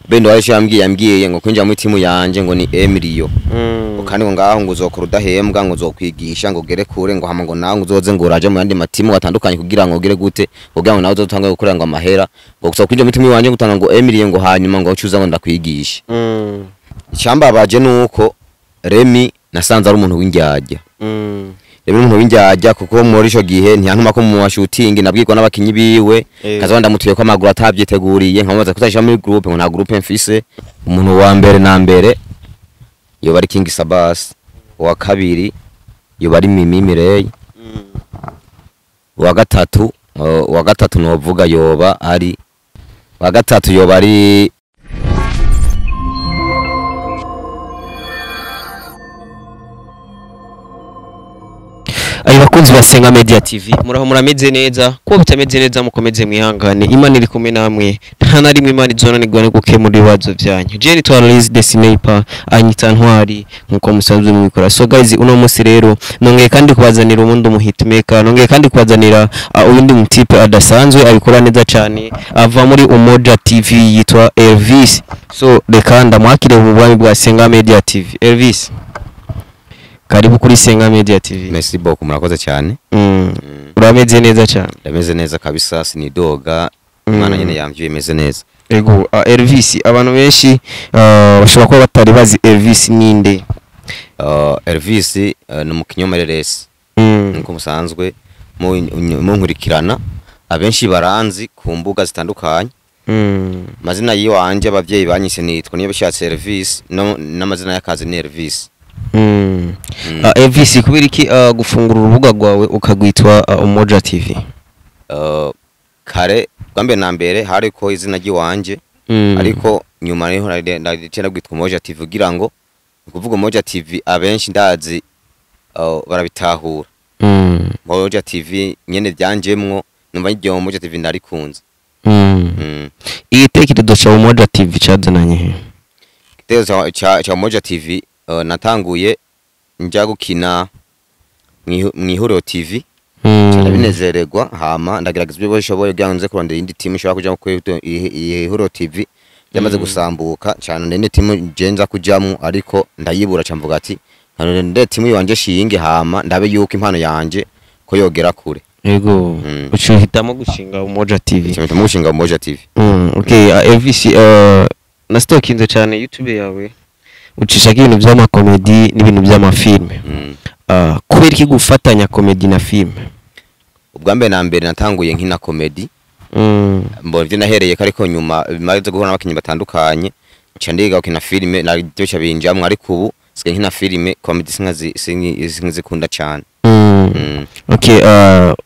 Bendo wari yambwiye ngo kwinjira muri timu yanje ngo ni Emilio. Kandi ngo ngaho ngo uzokora udahembwa, ngo uzokwigisha ngo ugere kure, ngo hama ngo nawe ngo uzoze ngo uraje mu yandi matimu atandukanye kugira ngo ugere gute, kugira ngo nawe uzotange gukorera ngo amahera, ngo gusa kwinjira muri timu yanje gutanga ngo Emilio, ngo hanyuma ngo ucuza ngo ndakwigisha. Icyambabaje nuko Remy nasanze ari umuntu w'indyarya. Remy umuntu w'indyarya, kuko muri ico gihe ntiyantuma ko mu shooting, nabwirwa n'abakinyi biwe, kaza ndamutuye ko amaguru atabyiteguriye, nkamubaza kutaje muri groupe, ngo nta groupe mfise. Umuntu wa mbere na mbere yoba ari King Sabas, uwa kabiri yoba ari Mimi Mirey, uwa gatatu novuga yoba ari uwa gatatu yoba ari Ayi bakunzi ba Senga Media TV, muraho, murameze neza? Kuba bitameze neza mukomeze mwihangane, Imana iri kumwe namwe, nta na rimwe Imana izonanirwa no gukemura ibibazo byanyu. Je nitwa Aloys the Sniper, anyita Ntwari nkuko musanzwe mubikora. So guys, uno munsi rero nongeye kandi kubazanira umundi mu hitmaker, nongeye kandi kubazanira uyundi mutipe adasanzwe, abikora neza cyane, ava muri Umoja TV, yitwa Elvis. So reka ndamwakire mu bwami bwa Senga Media TV. Elvis, karibu kuri Senga Media TV. Merci beaucoup, murakoze cyane. Urameze neza cyane? Ndameze neza kabisa, sinidoga. Imana nyene yamvyuye imeze neza. Ego, Elvis, abantu benshi bashobora kuba batari bazi Elvis ninde. Elvis ni umukinyi w'amareresi. Nkuko musanzwe munkurikirana, abenshi baranzi ku mbuga zitandukanye. Amazina yiwanje abavyeyi banyise nitwa niyo bishatse Elvis, no n'amazina y'akazi ni Elvis. Elvis, kubera iki gufungura urubuga rwawe ukagwitwa Umoja TV? Kare bwa mbere na mbere hariko izina ry'iwanje, ariko nyuma niho nari gwitwa Umoja TV, kugira ngo ni kuvuga Umoja TV abenshi ndazi barabitahura. Umoja TV nyene byanjemwo, numva iryo Umoja TV ndarikunze. Igitekerezo ca Umoja TV cazananye he? Igitekerezo ca Umoja TV, natanguye nja gukina mw'ihuriro TV, ndabinezererwa, hama ndagerageza ibyo bishoboye kugira ngo nze kurondera iyindi timu ishobora kuja kuri ihuriro TV yamaze gusambuka cyane, ndende timu je nza kujamwo ariko ndayibura, ca mvuga ati nkarondera timu yanje shinge, hama ndabe yuko impano yanje ko yogera kure. Ego, uca uhitamo gushinga Umoja TV. Mpitamo gushinga Umoja TV. Okay, Elvis, nasitokinze cyane YouTube yawe, ucishako ibintu by'amakomedi n'ibintu by'amafilme. Kubera iki gufatanya komedi na filme? Ubwa mbere na mbere natanguye nkina komedi, mbona ivyo nahereye ko, ariko nyuma bimaze guhura n'abakinyi batandukanye nca ndiga gukina filime, naryo ca binjamwo, ariko ubu sigaye nkina filime, komedi sinkizikunda cane. Okay,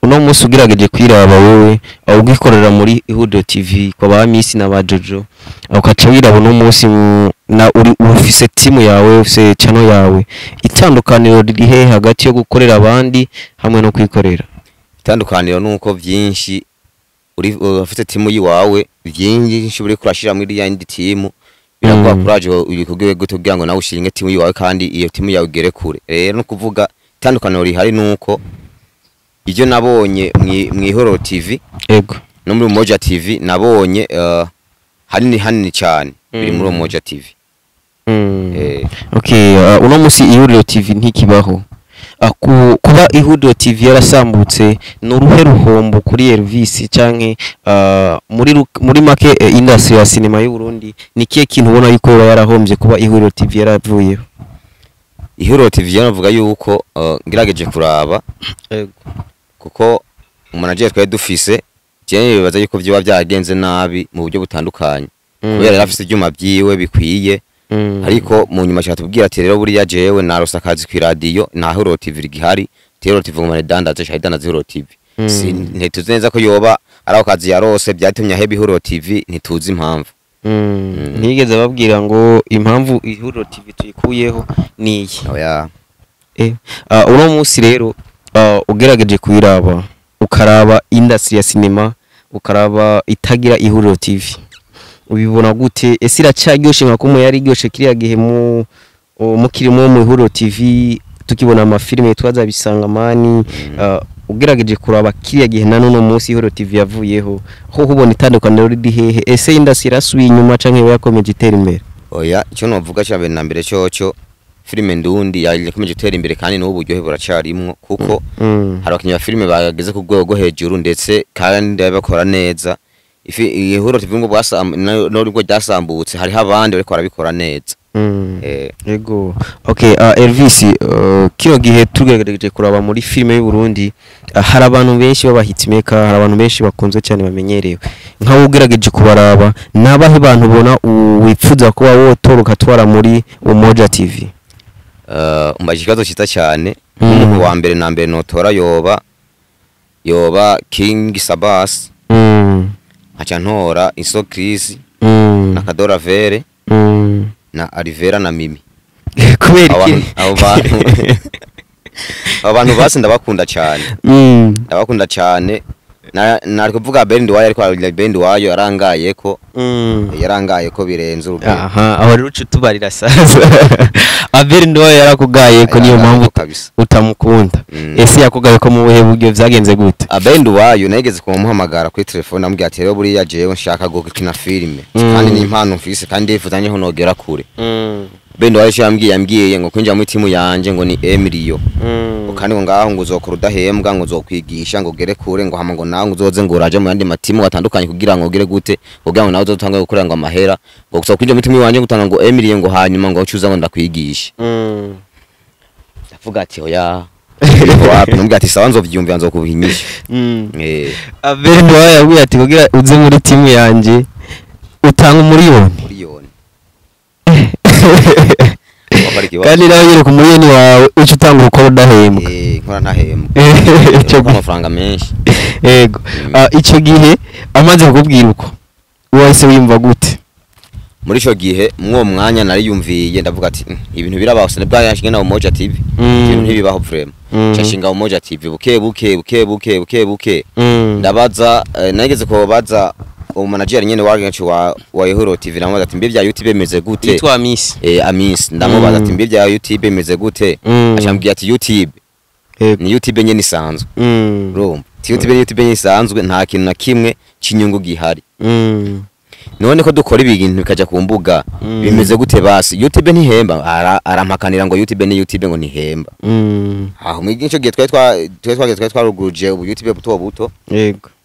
uno munsi ugerageje kwiraba wowe ugikorera muri Ihuriro TV kwa ba Miss na ba Jojo, ukaca wiraba uno munsi na uri ufise timu yawe, ufise channel yawe, itandukaniro riri he hagati yo gukorera abandi hamwe no kwikorera? Itandukaniro nuko vyinshi uri ufite timu yiwawe, vyinshi uri kurashira muri ya yindi timu biraguha courage ubikubwiwe gute kugira ngo nawe ushinge timu yiwawe kandi iyo timu yawe igere kure. Rero no kuvuga itandukaniro rihari nuko ibyo nabonye mw'ihuriro TV no muri Umoja TV nabonye hanini hanini cyane biri muri Umoja TV. Okay, uno munsi Ihuriro TV ntikibaho. Kuba Ihuriro TV yarasambutse ni uruhe ruhombo kuri Elvis, canke muri make industry ya cinema y'u Burundi, ni kihe kintu ubona yuko yoba yarahombye kuba Ihuriro TV yaravuyeho? Ihuriro TV yanavuga yuko ngerageje kuraba, kuko umanager twari dufise, je bibaza yuko vyoba byagenze nabi mu buryo butandukanye, kubera yari afise ivyuma vyiwe bikwiye, ariko mu nyuma cyatubwira ati rero buriya jewe narose akazi ku radio, nta Huriro TV rigihari, Huriro TV ngo manidandaze, cyari dandaze Huriro TV. Si ntituzi neza ko yoba ari ako kazi yarose byatumye aheba Ihuriro TV, ntituzi impamvu. Ntiyigeze ababwira ngo impamvu Ihuriro TV tuyikuyeho ni iyi? Oya. Uno munsi rero ugerageje kuyiraba, ukaraba industry ya cinema, ukaraba itagira Ihuriro TV, ubibona gute? Ese iracaryoshe nka kumwe yari iryoshe kiriya gihe mu mukirimo mu Ihuriro TV, tukibona amafilime twaza bisangamani? Ugerageje kuraba kiriya gihe na none munsi Ihuriro TV yavuyeho, ho ubona itandukaniro riri hehe? Ese industry irasubiye inyuma canke yakomeje itera imbere? Oya, icyo novuga cya mbere na mbere cyoco, filime ndundi yakomeje gutera imbere kandi n'ubu buryohe buracarimwo, kuko hari abakinnyi ba filime bageze ku rwego rwo hejuru, ndetse kandi bakora neza. Ihuriro TV ngo nubwo ryasambutse, hariho abandi bariko barabikora neza. Yego. Okay, Elvis, kino gihe tugerageje kuraba muri filime y'u Burundi, hari abantu benshi baba hitmaker, hari abantu benshi bakunzwe cyane bamenyerewe. Nkaho ugerageje kubaraba, nabahe bantu ubona wipfuza kuba wotora ukatwara muri Umoja TV? Umbaje ikibazo cyiza cyane. Umuntu wa mbere na mbere notora yoba King Sabas, nkaca ntora Iso Chris na Kadora Vere na Alivera na Mimi. Kubera iki? Abo bantu basi ndabakunda cyane. Ndabakunda cyane. Nari kuvuga Bendi wayo, ariko Bendi wayo yarangaye ko yarangaye ko birenze urugero. Aha, aho rero uca utubarira sasa. Abel Nduwayo yarakugaye ko, niyo mpamvu kabisa. utamukunda? Ese yakugaye ko mu buhe buryo, vyagenze gute? Abendi wayo nageze kumuhamagara kuri telefone, amubwira ati: "Rero buriya jewe nshaka gukina filime, kandi ni impano mfise, kandi ndifuza nyeho nogera kure." Bendi wayo yambwiye ngo kwinjira muri timu yanje ngo ni Emilio, kandi ngo ngaho ngo uzokora udahembwa, ngo uzokwigisha ngo ugere kure, ngo hama ngo nawe ngo uzoze ngo uraje mu yandi matimu atandukanye kugira ngo ugere gute, kugira ngo nawe uzotange gukorera ngo amahera, ngo gusa kwinjira muri timu yanje gutanga ngo Emilio, ngo hanyuma ngo ucuza ngo ndakwigisha. Ndavuga ati: "Oya, wapi." Namubwira ati: "Sawa, nzovyumvira, nzokubihinyisha." Abel Nduwayo yabwiye ati kugira uze muri timu yanje utanga 1 miliyoni. Miliyoni. Wakora ikibazo. Kandi nawe nyine ku 1 miliyoni wawe uca utanga urukora udahembwa. Nkora ntahembwa. Ico amafaranga menshi. Yego. Ico gihe amaze kukubwira uko, wahise wiyumva gute? Muri ico gihe, mwuwo mwanya nariyumviye, ndavuga ati: Ibintu birabaho, sinabwa yashinga na Umoja TV." Ibintu ntibibaho vraiment. Nshinga Umoja TV buke buke buke buke buke buke. Ndabaza, nageze kubaza umanager nyene wa Ihuriro TV, namubaza ati: "Mbe bya YouTube bimeze gute?" Yitwa Miss. Amis, ndamubaza ati: "Mbe bya YouTube bimeze gute?" Acambwira ati: "YouTube ni YouTube nyene isanzwe." Urumva ati: "YouTube ni YouTube nyene isanzwe, nta kintu na kimwe c'inyungu gihari." None ko dukora ibintu bikaja ku mbuga, bimeze gute basi? YouTube ntihemba. Arampakanira ngo YouTube ni YouTube, ngo ntihemba. Aho muri ico gihe twari twaruguruje ubu YouTube buto buto.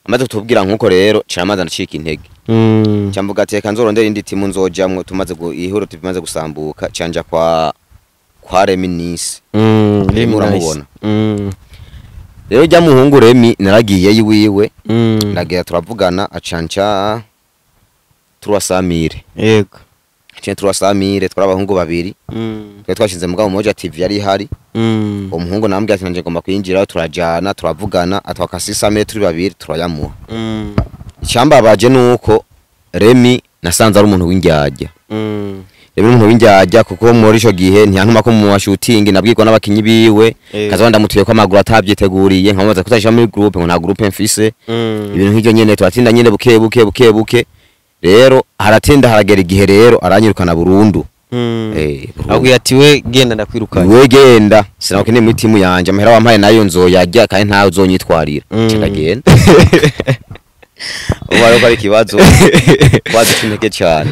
Amaze kutubwira nkuko rero, camaze ndacika intege. Camvuga ati: "Reka nzorondera indi timu nzojamwo." Tumaze Ihuriro tumaze gusambuka, canja kwa Remi Nice. Remi uramubona. Rero rya muhungu Remi naragiye iwiwe, ndagira turavugana, acanca 300 mille. Acanca 300 mille, twari abahungu babiri. Twari twashinze mugabo Umoja TV yari ihari. Uwo muhungu namubwira ati: "Nanje ngomba kwinjira." Turajana, turavugana, atwaka 600 mille, turi babiri turayamuha. Icyambabaje nuko Remi nasanze ari umuntu w'indyarya. Remi ni umuntu w'indyarya, kuko muri ico gihe ntiyantuma ko mu mashooting, nabwirwa n'abakinyi biwe. Kaza ndamutuye ko amaguru atabyiteguriye, nkamubaza kutashira muri groupe, ngo nta groupe mfise. Ibintu nk'ivyo nyene, turatinda nyene buke buke buke buke. Rero haratinda, haragera igihe rero aranyirukana burundu. Burundu. Abwira ati: "We genda, ndakwirukanye." "We genda, sinakeneye muri timu yanje, amahera wampaye nayo nzoyarya kandi ntawe uzonyitwarira." Nca ndagenda. Ubu ariko ari ikibazo twaduca intege cyane.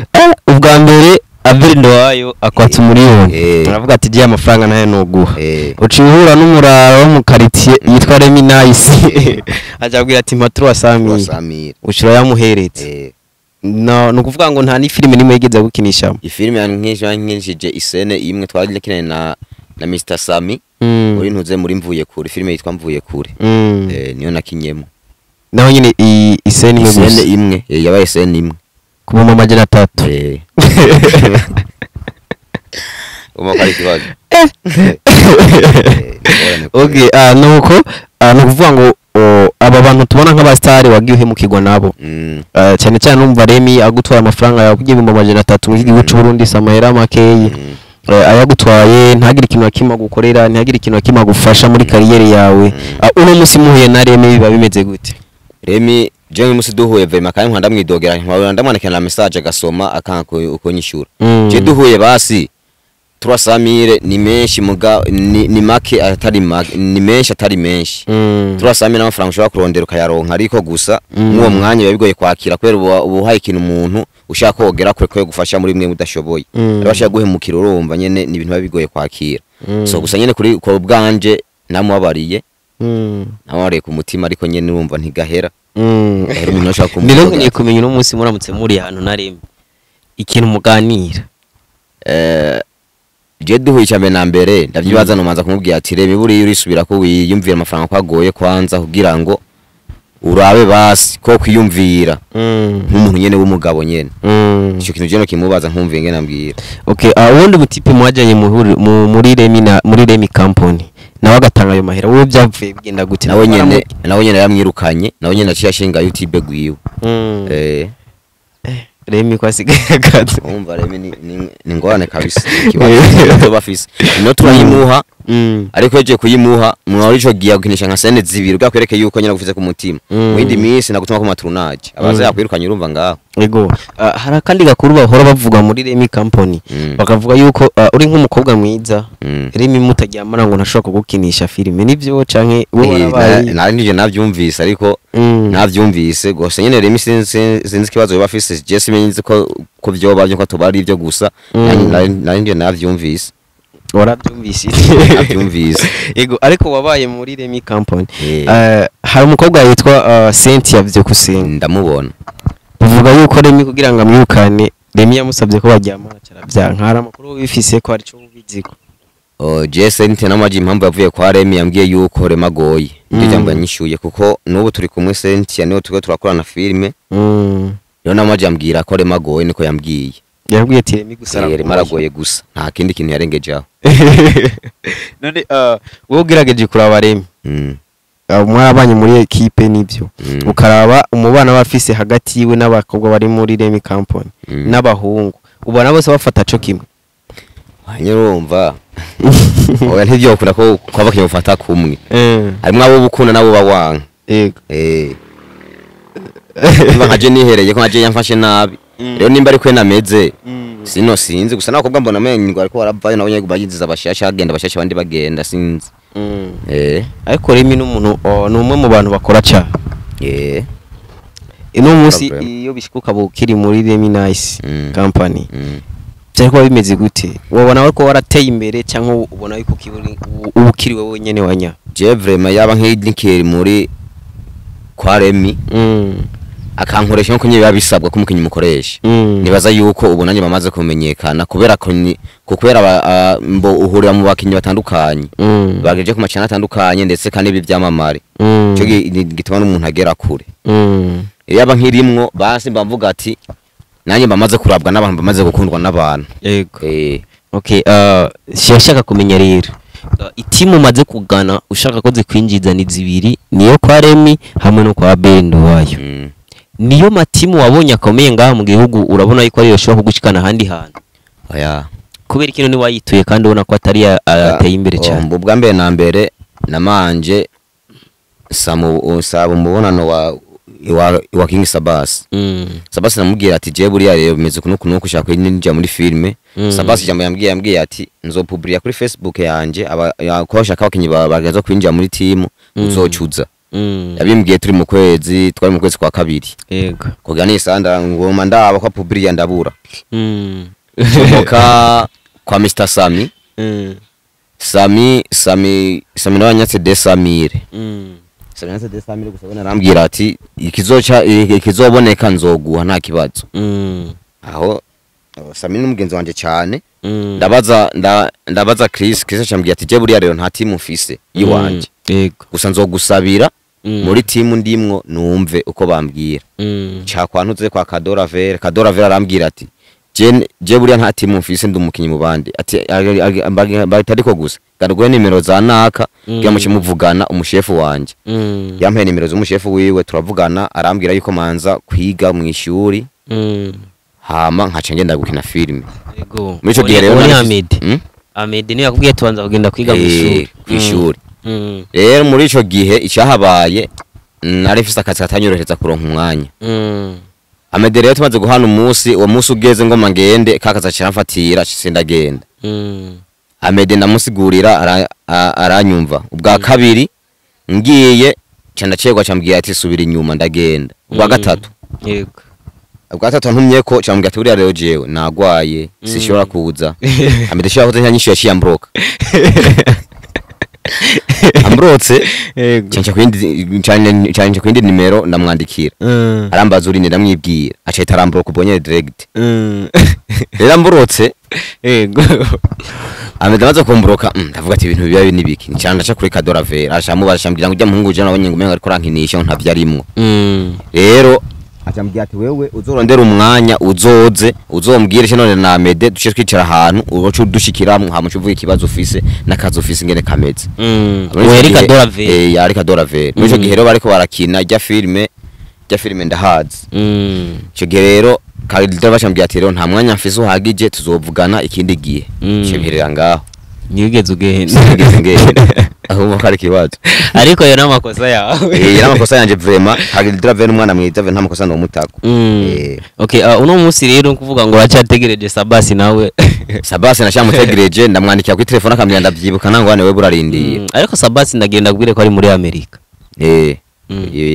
Ubwa mbere Abel Nduwayo akwatsa 1 miliyoni. Aravuga ati: "Giye amafaranga nayo nuguha." Uciye uhura n'umurara wo mu quartier yitwa Remi Nice, aja abwira ati: "Mpa 300 mille." 300 mille. Ucira yamuheretse. No, ni ukuvuga ngo nta n'ifilime nimwe yigeze gukinishamo? Ifilime yankinshije isene imwe, twari kinanye na Mr Sami muri ntuze, muri Mvuye Kure, filime yitwa Mvuye Kure. Niyo nakinyemo. Naho nyine isene imwe isene gusa? Imwe, yabaye isene imwe. Ku 300,000? Uma ko ari ikibazo. Okay, nuko ni ukuvuga ngo aba bantu tubona nk'abasitari wagiye uhemukirwa nabo. Cyane cyane numva Remi agutwara amafaranga yawe 300,000 mu gihugu cy'u Burundi, si amahera makeyi. Ayagutwaye ntagire ikintu na kimwe agukorera, ntagire ikintu na kimwe agufasha muri carrière yawe. Uno munsi muhuye na Remi biba bimeze gute? Remi je nk'umunsi duhuye vraiment, kandi nkanda ndamwidogera, nkaba ndamwandikira na message agasoma akanka ukonyishura. Je duhuye basi 300 mille ni menshi muga ni make atari make, ni menshi atari menshi. 300 mille n'amafaranga ushobora kurondera ukayaronka, ariko gusa mw'uwo mwanya biba bigoye kwakira, kubera uba uhaye ikintu umuntu ushaka kogera kure ko gufasha muri mwe mudashoboye. Rero ashaka guhemukira, urumva nyene ni ibintu biba bigoye kwakira. So gusa nyene kuri ko bwanje namubabariye, namubabariye ku mutima, ariko nyene urumva ntigahera. Gahera umuntu ashaka Rero kumuvuga. nkeneye kumenya, uno munsi muramutse muri ahantu na rimwe, ikintu muganira. Je duhuye, icya mbere na mbere ndavyibaza, nomanza kumubwira ati: "Reba, buriya urisubira ko wiyumvira amafaranga ko agoye kwanza, kugira ngo urabe basi ko kwiyumvira nk'umuntu nyene w'umugabo nyene." Ico kintu je no kimubaza, nkumva ingene ambwira. Okay, ubundi butipe mwajanye muri Remi na muri Remi Company, nawe agatanga ayo mahera, wowe byavuye bigenda gute? Nawe nyene yaramwirukanye, nawe nyene aciye ashinga YouTube gwiwe. Remi ko asigaye akaze. Umva, Remi ni ngorane kabisa, ikibazo bafise no turayimuha. Ariko yagiye kuyimuha muri ico gihe agukinisha nka scène zibiri ubwo akwereke yuko nyine agufise ku mutima. Mu yindi minsi nagutuma ku ma tournage abaza yakwirukanye, urumva ngaho. Ego, hari akandi gakuru bahora bavuga muri Remi Company. Bakavuga yuko uri nk'umukobwa mwiza, Remi mutaryamana ngo ntashobora kugukinisha filime. Nivyo canke wowe warabaye? Nari nije navyumvise, ariko navyumvise gusa nyene Remi sinzi ikibazo yoba afise, je simenye ko vyoba byo ko tubari ivyo gusa. Nari nije navyumvise. Warabyumvise? Navyumvise. Ego, ariko wabaye muri Remi Company. Eh. Hari umukobwa yitwa Cynthia Vyukusenga. Ndamubona. Bavuga yuko Remi kugira ngo amwirukane, Remi yamusabye ko baryamana, caravyanka. Hari amakuru wifise ko hari ico ubiziko? Oh, je Cynthia namaji impamvu yavuye kwa Remi, yambwiye yuko Remi agoye. Niryo jambo yanyishuye, kuko n'ubu turi kumwe, Cynthia niwe turiko turakorana filime. Rero namaji ambwira ko Remi agoye, niko yambwiye. Yabwiye ati Remi gusa Remi aragoye gusa, nta kindi kintu yarengejeho. None wowe ugerageje kuraba Remi, mwarabanye muri équipe, nivyo? Ukaraba umubano bafise hagati yiwe n'abakobwa bari muri Remi Company n'abahungu, ubona bose bafata co kimwe? Hanyuma urumva, oya, ntivyokunda ko kwaba kimufata kumwe. Harimwo abo ukunda nabo bawanka. Nimba nkaje nihereye ko nkaje yamfashe nabi, rero nimba ari kwe nameze sino sinzi. Gusa n'abakobwa mbona amenyo ariko baravayo, nabo nyene bayiziza bashasha bagenda, bashasha abandi bagenda, sinzi. Ariko Remi n'umuntu, oh, ni umwe mu bantu bakora cyane. Ino munsi Problem. iyo bishikuka bukiri muri Remi Nice Company, byari kuba bimeze gute? Wabona ko warateye imbere cyangwa ubona yuko uba ukiri wowe nyene wanya? Je vraiment yaba nk'iri muri kwa Remi, akankoresha nkuko nyine biba bisabwa ko umukinyi mukoresha, nibaza yuko ubu nanjye bamaze kumenyekana, kubera ko kubera mbo uhurira mu bakinyi batandukanye bagejeje ku macana atandukanye, ndetse kandi ibi byamamare. Ico gituma n'umuntu agera kure. Yaba nkirimwo basi mba mvuga ati nanjye bamaze kurabwa n'abantu, bamaze gukundwa n'abantu. Yego. Okay, shaka kumenya rero, itimu umaze kugana ushaka ko zikwinjiza ni zibiri, niyo kwa Remi hamwe no kwa Bendo wayo. Niyo matimu wabonye akomeye ngaha mu gihugu, urabona yuko ariyo ashobora kugushikana ahandi hantu? Oya. Kubera ikintu niwayituye kandi ubona ko atari ateye imbere cyane? Ubwa mbere na mbere namanje samu saba umubonano wa King Sabas. Sabas namubwira ati: "Je buriya rero bimeze kuno kuno, ushaka kwinjira muri filme." Sabas ijambo yambwiye ati: "Nzopublia kuri Facebook yanje ko bashaka abakinyi bagaza kwinjira muri team, uzocuza." Yabimbwiye turi mu kwezi, twari mu kwezi kwa kabiri. Kugira nisanda ngoma ndaba ko publia ndabura. Somoka kwa Mr Sami. Sami nawe anyatse 200 mille. Sami anyatse 200 mille gusa, we arambwira ati: "Ikizoca ikizoboneka nzoguha, nta kibazo." Aho Sami ni umugenzi wanje cyane. Ndabaza Chris acambwira ati: "Je buriya rero nta team mfise iwanje. Gusa nzogusabira muri team ndimwo numve uko bambwira." Ca ntuze kwa Kadora Vere. Kadora Vere arambwira ati: "Je buriya nta team mfise, ndi umukinyi mu bandi." Ati ariko gusa garuguhe nimero za naka kugira muce muvugana, umushefu wanje. Yampaye nimero z'umushefu wiwe, turavugana, arambwira yuko manza kwiga mu ishuri, hama nkaca ngenda gukina filime. Muri ico gihe rero Uwo ni nari Ahmed. Ahmed niwe yakubwiye tubanza kugenda kwiga mu ishuri? Kw'ishuri. Rero muri ico gihe icyahabaye, nari mfise akazi katanyorohereza kuronka umwanya. Amede rero tumaze guhana umunsi, uwo munsi ugeze ngoma ngende, kakaza kiramfatira, sindagenda. Amede ndamusigurira aranyumva. Ubwa kabiri ngiye candacegwa cambwira ati subira inyuma, ndagenda. Ubwa gatatu, yego, ubwa gatatu ntumye ko cambwira ati buriya rero jewe nagwaye, sishobora kuza. Amede shobora kuza nyishu yaciye ambroka, ambrotse. Yego. Canca kuyindi, canca kuyindi nimero, ndamwandikira, arambaza uri, ndamwibwira, aca ahita arambroka ubwo nyene direct. Rero ambrotse, Yego. Amede amaze kumbroka, ndavuga ati ibintu biba nibiki, nca ndaca kuri Kadora Vera, aca amubaza, ambwira ngo ujya muhungu je nabonye ngo umenga ariko arankinisha, ngo ntavyo arimwo. Rero acambwira ati wewe uzorondera umwanya uzoze uzombwire cyo none na Amede duce twicara ahantu uroce udushikiramwo, hama uce uvuga ikibazo ufise n'akazi ufise ingene kameze. Muri ico Werika gihe- Doravere. Eh, yarika Doravere. Muri ico gihe rero bariko barakina rya filime ndahazi. Ico gihe rero Kadora bacambwira ati rero nta mwanya mfise uhagije, tuzovugana ikindi gihe. Ico biherera ngaho. Ntiwigeze ugenda. Sinigeze ngenda, ahubwo ko ari ikibazo. Ariko ayo n'amakosa yawe. Eh, yari amakosa yanje vraiment. Kadora Vera umwana mwiza, nta makosa nomutako. Eh. Okay, uno munsi rero nkuvuga ngo uracyategereje Sabasi nawe. Sabasi nashamutegereje, ndamwandikira kuri telefone akambwira ndavyibuka, nangwa wewe burarindiye. Ariko Sabasi ndagenda kubwire ko ari muri Amerika. Eh.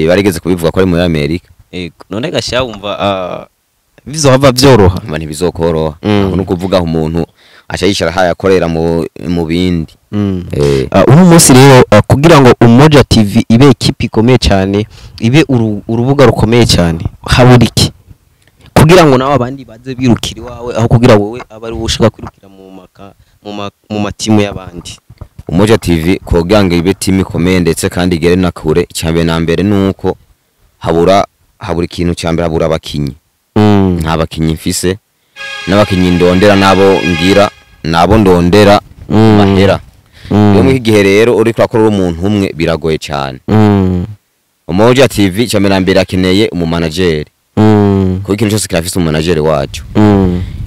Barigeze kubivuga ko ari muri Amerika. Yego. None gasha wumva bizohava byoroha? Mba ntibizokoroha. Aho no kuvuga aho umuntu aca yicara haya akorera mu bindi. Eh. Uno munsi rero, kugira ngo Umoja TV ibe ekipi ikomeye cyane, ibe urubuga rukomeye cyane, habura iki kugira ngo nawe abandi baze birukira iwawe, aho kugira wowe abe ari wowe ushaka kwirukira mu maka mu ma, mu matimu y'abandi? Umoja TV kugira ngo ibe team ikomeye ndetse kandi igere na kure, icyambere na mbere nuko habura ikintu cya mbere, habura abakinyi. Nta bakinyi mfise, n'abakinyi ndondera nabo ngira nabo ndondera mahera. Rero muri iki gihe rero uriko urakora uri umuntu umwe biragoye cyane. Umoja TV icyambere na mbere akeneye umumanageri, kuko ikintu cyose kirafise umumanageri wacu.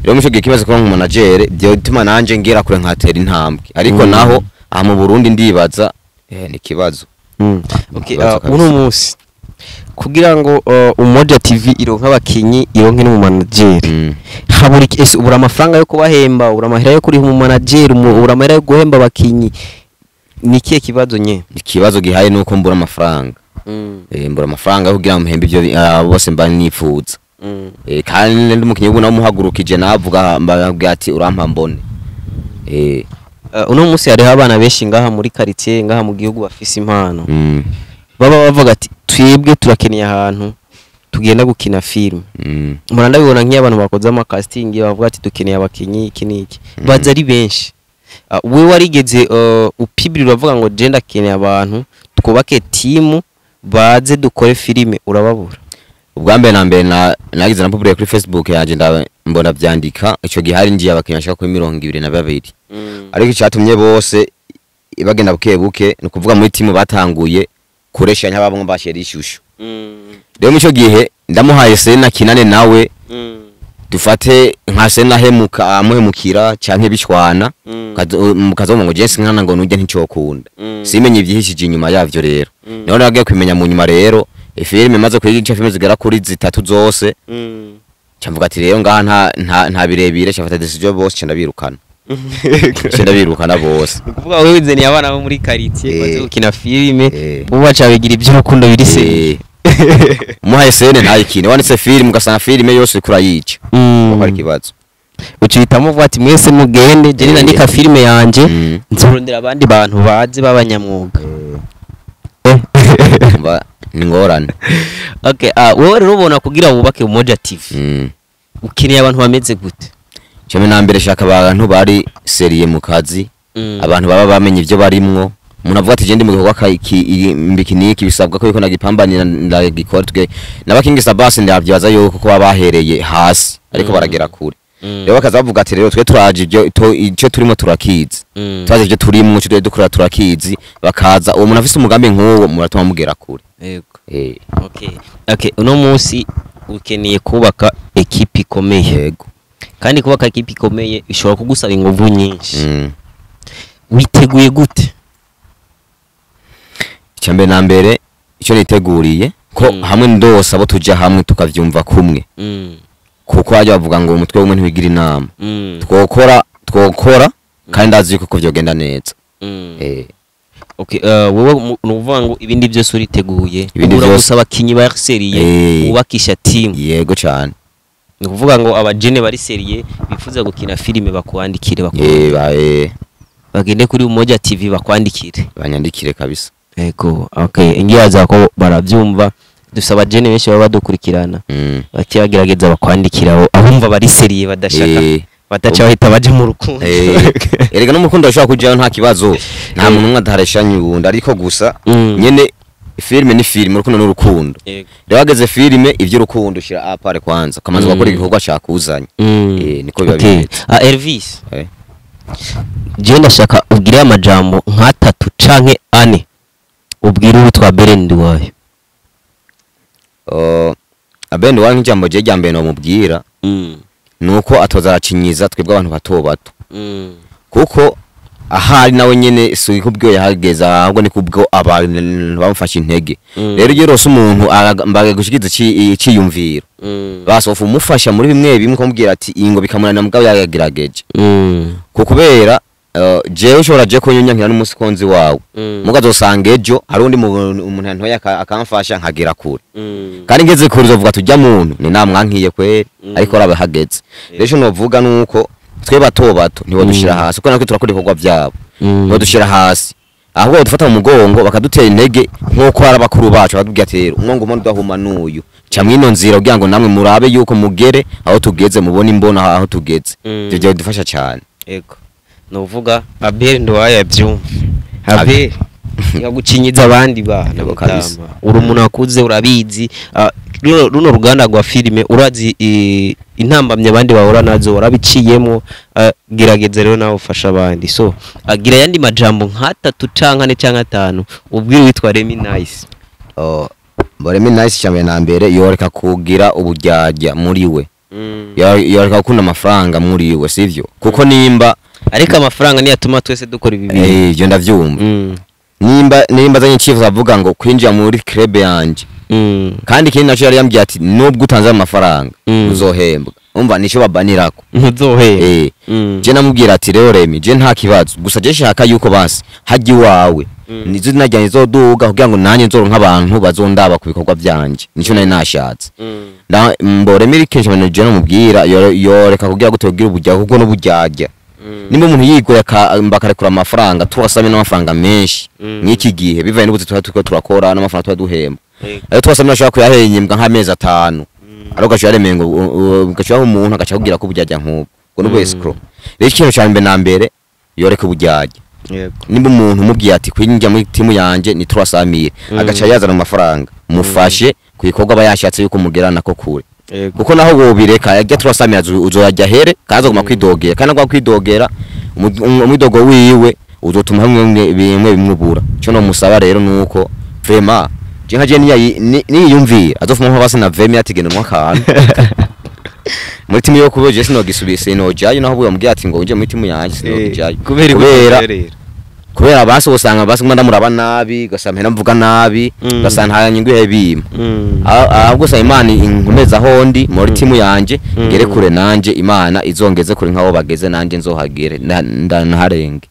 Rero muri ico gihe kimaze kuba nk'umumanageri byotuma nanje ngera kure nkatera intambwe, ariko naho aha mu Burundi ndibaza ni ikibazo. Okay, Ikibazo kabisa. uno munsi kugira ngo Umoja TV ironke abakinyi, ironke n'umumanageri, habura iki? Ese ubura amafaranga yo kubahemba, ubura amahera yo kuriha umumanageri, ubura amahera yo guhemba abakinyi? Ni ikihe kibazo nye? Ikibazo gihaye nuko mbura amafaranga. Mbura amafaranga yo kugira ngo mpembe ibyo bose mba nifuza. Kandi ndi umukinyi ubu nawe umuhagurukije navuga mbabwira ati urampa mbone. Uno munsi hariho abana benshi ngaha muri quartier, ngaha mu gihugu, bafise impano, baba bavuga ati twebwe turakeneye ahantu tugenda gukina filime. Mpora ndabibona nk'iyo abantu bakoze ama casting bavuga ati dukeneye abakinyi iki n'iki, baza ari benshi. Wewe warigeze upibiri uravuga ngo je ndakeneye abantu twubake timu baze dukore filime, urababura? Ubwa mbere na mbere nagize na public kuri Facebook yanje, mbona vyandika. Ico gihe hari njiye abakinyi bashika kuri 22, ariko icyatumye bose bagenda buke buke ni ukuvuga muri timu batanguye kureshanya bamwe bashera ishusho. Rero muri ico gihe ndamuhaye sena kinane nawe, dufate nka sena hemuka amuhemukira canke bishwana, mukazoma ngo Jesse nkana ngo nujye nticokunda, simenye ivyihishije inyuma yavyo. Rero niho nagiye kumenya mu nyuma. Rero ifilime maze kwiga filime zigera kuri zitatu zose, camvuga ati rero ngaha nta birebire, cafata decision bose ndabirukana, ndabirukana bose. Ni ukuvuga wewe wizaniye abana bo muri quartier baze gukina filime, bo baca bigira iby'urukundo biri se. Umuhaye scène ntayikine, wanditse filime ugasanga filime yose uriko urayica, kuko ari ikibazo. Ucihitamo uvuga ati mwese mugende, je nandika filime yanje, nzorondera abandi bantu baze b'abanyamwuga. Umva, ni ngorane. Okay, wewe rero ubona kugira wubake Umoja TV ukeneye abantu bameze gute? Cyo na mbere shaka abantu bari sérieux mu kazi, abantu baba bamenye ibyo barimwo. Umuntu avuga ati je ndi mu gikorwa mbiki niki, bisabwa ko yuko nagipambanira ndagikora. Twe n'abakingi Sabasi ndavyibaza yuko ko baba bahereye hasi ariko baragera kure. Rero bakaza bavuga ati rero twe turaje ibyo icyo turimo turakizi, turazi ibyo turimwo, icyo dukora turakizi. Bakaza uwo muntu afise umugambi nk'uwo muratuma mugera kure. Yego. Okay, uno munsi ukeneye kubaka ekipi ikomeye. Yego. Kandi kubaka ekipi ikomeye bishobora kugusaba inguvu nyinshi. Witeguye gute? Icya mbere na mbere icyo niteguriye ko hamwe ndose abo tuja hamwe tukavyumva kumwe, kuko hajya bavuga ngo umutwe w'umwe ntiwigira inama, twokora. Twokora kandi ndazi yuko ko vyogenda neza. Okay, wowe nuvuga ngo ibindi byose uriteguye, ubura gusa abakinyi ba sérieux ubakisha team. Yego cyane. Ni ukuvuga ngo abajene bari sérieux bifuza gukina filime bakwandikire, bagende kuri Umoja TV bakwandikire, banyandikire kabisa. Yego, okay, ngiyaza ko barabyumva, dufite abajene benshi baba badukurikirana, bakibagerageza bakwandikira abumva bari sérieux badashaka bataca bahita baje mu rukundo. Erega no mukundo ashobora kujayo nta kibazo, nta muntu umwe adahareshanye uwundi, ariko gusa nyene filime ni filime, urukundo n'urukundo. Rero hageze filime ivy'urukundo ushira apare kwanza ukamanza gukora igikorwa cakuzanye. Niko biba bimeze. Elvis, je ndashaka ubwire amajambo nk'atatu canke ane ubwire uwitwa Abel Nduwayo. Abel Nduwayo nk'ijambo je rya mbere nomubwira nuko atoza aracinyiza twebwe abantu bato bato, kuko ahari nawe nyene si kubwo yahageza, ahubwo ni kubwo abantu bamufashe intege. Rero iyo rose umuntu mbaga gushikiza iciyumviro, basofu umufasha muri bimwe bimwe kumubwira ati ingo bikamunana mugabo yagerageje. Kubera jewe ushobora je kunyonyankira n'umusi konzi wawe, mugazosanga ejo hari undi umuntu ntoya akamfasha nkagera kure, kandi ngeze kure uzovuga tujya muntu ni namwankiye kweri, ariko arabahageze. Rero novuga nuko twe bato bato ntibo dushira hasi, kuko natwe turakora ibikorwa byabo, ntibo dushira hasi, ahubwo dufata mu mugongo bakadutera intege nkuko hari abakuru bacu bakatubwira ati umwongo umuntu udahuma n'uyu, ca mwino nzira kugira ngo namwe murabe yuko mugere aho tugeze, mubone imbona aho tugeze. Ivyo byadufasha cyane. Yego, nuvuga Abel Nduwayo abyumva. Abel yagucinyiza abandi bana, uri umuntu akuze urabizi, runo ruganda rwa filime urazi intambamye abandi bahura nazo, warabiciyemo, gerageza rero nawe ufasha abandi. So agira yandi majambo nk'atatu canke ane canke atanu ubwire witwa Remy Nice. Remy Nice cyane na mbere yoreka kugira ubujyajya muri we, yoreka gukunda amafaranga muri we, sivyo? Kuko nimba ariko amafaranga niyo atuma twese dukora ibi bintu. Ibyo ndavyumva. Nimba zanye chief avuga ngo kwinjira muri club yanje, kandi ikindi naco yari yambwiye ati nubwo utanze amafaranga uzohembwa, umva nico babanirako ntuzohembwa. Je namubwira ati rero Remy je nta kibazo, gusa je shaka yuko basi haji wawe nizo najya nizoduga kugira ngo nanye nzoronka abantu bazondaba ku bikorwa byanje, nico nari nashatse. Mbo Remy kenshi abantu je namubwira yoreka kugira gutogira ubujya kuko n'ubujyajya. Nimba umuntu yigoye bakarekura amafaranga turasame n'amafaranga menshi n'iki gihe bivaye n'ubuzi tuba turakora n'amafaranga tuba duhemba, ayo twasame nashaka kuyahembwa nk'amezi 5, ariko gacu yaremeye ngo gacu umuntu agaca kugira ko ubujyajya nk'ubwo ngo n'ubwo escrow. Rero ikintu cya mbere na mbere yoreka ubujyajya. Nimba umuntu umubwiye ati kwinjira muri timu yanje ni 300,000 agaca yazana amafaranga, mufashe ku bikorwa aba yashatse yuko mugerana ko kure, kuko naho wobireka yajya 300,000 uzoyajya here kaza guma kwidogera, kandi agwa kwidogera umwidogo wiwe uzotuma hamwe bimwe bimubura. Cyo no musaba rero nuko vraiment je nka je niyumvira azofuma nko basi na vema yatigenda mu akantu muri timu yo kubeje sinogisubise nojayo, naho buyambwiye ati ngo nje muri timu yanje sinogijayo kubera basi usanga basi ngomba ndamuraba nabi, gasanga mpera mvuga nabi, gasanga nta nyungu yabima. Ahubwo sa Imana inkomeza hondi muri timu yanje ngere kure nanje, Imana izongeze kure nkaho bageze nanje nzohagere ndanharenge.